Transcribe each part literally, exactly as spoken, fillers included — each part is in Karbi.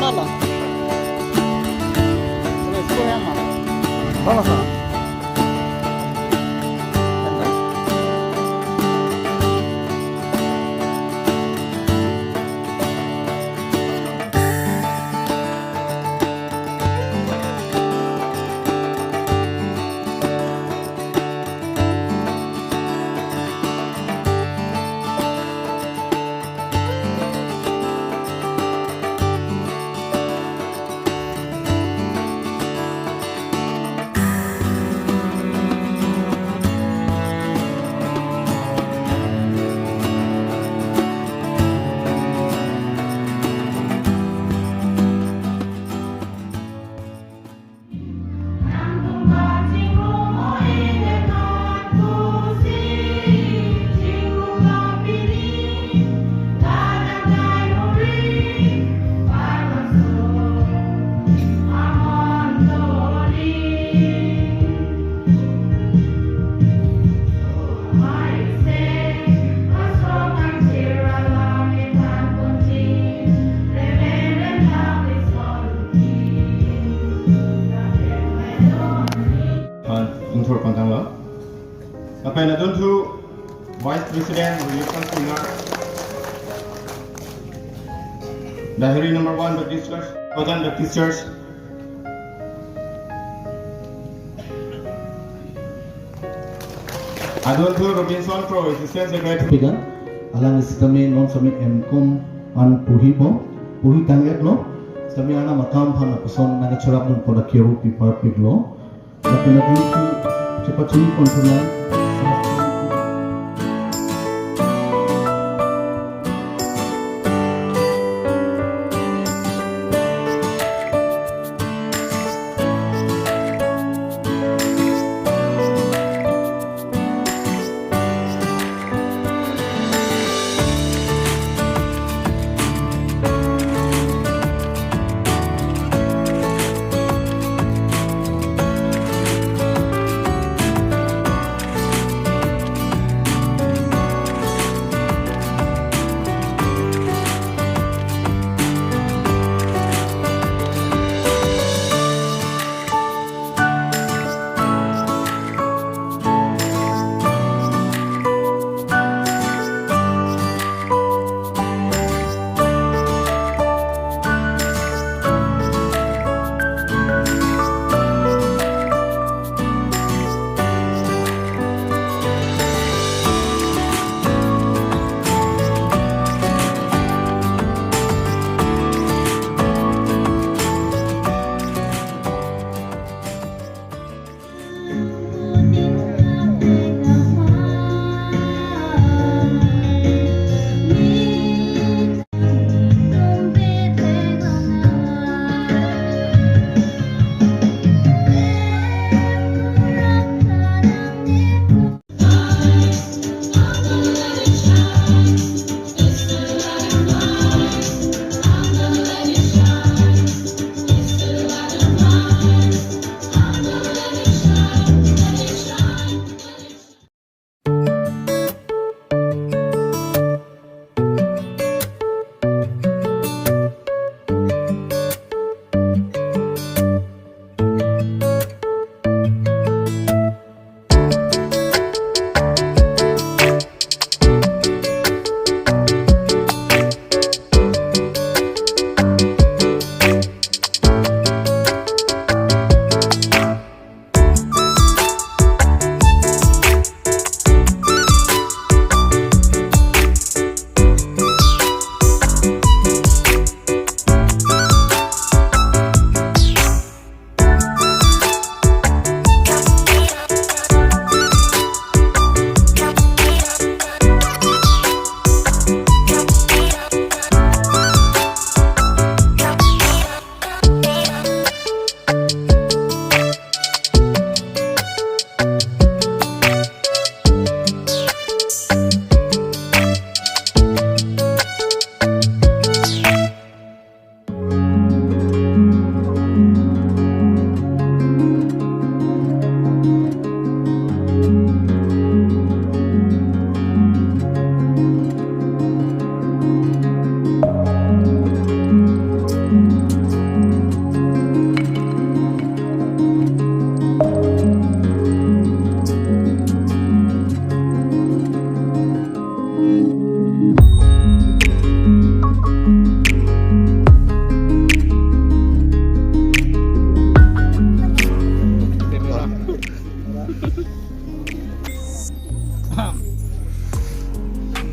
Hala. Terus ko yang mana? Hala, hala. Ingthur pangtanglo. Lapen adunthu Vice President, Relief Council, Dahiri number one Baptist Church, Baptist Church. Adunthu Robinson Kro, Assistant Secretary. Pigan, alang sitame non sitame M.Com an puhipo, puhi tang-etlo, sitame arnam akam aphan lapuson nangcherap dun pu ta kero pipar piklo. Lapen adunthu chepachini pon thulang.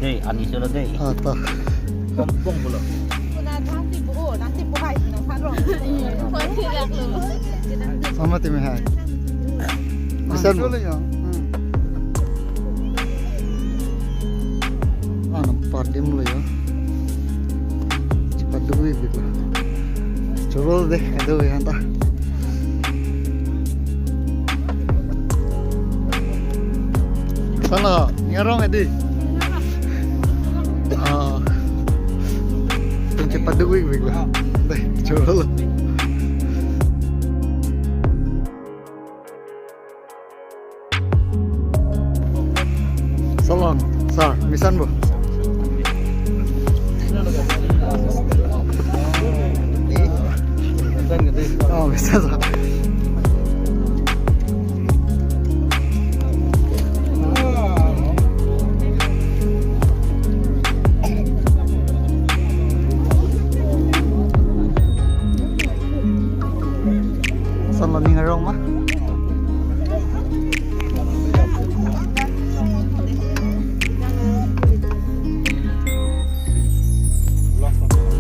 Dei, ani solo dei. Ah, ta. Kompong pulo. Kuna nanti buho, nanti buhai, nanti sarong. Sama tim hai. Bisa lo ya. Ah, nampak dim lo ya. Cepat dulu gitu. Coba deh, aduh ya, entah. Sana, ning arong edi. Ah. Pen cepat duk wik wik lah. Deh, coba lah. Salam, sir, misan bo. Oh, bisa, sir. Lason lo ning arong ma?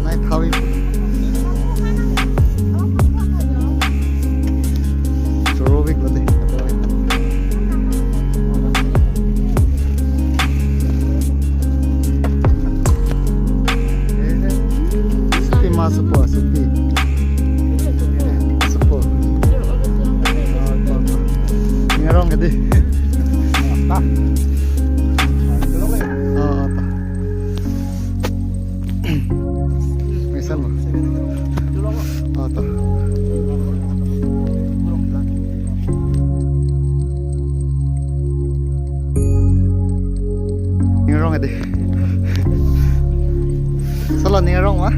Nai thawi. Choro bik lo dei. Sopi ma sopo, sopi. Sopo. Ning arong edi. Ah, ta. Misan ma? Ah, ta. Ning arong edi. Lason lo ning arong ma?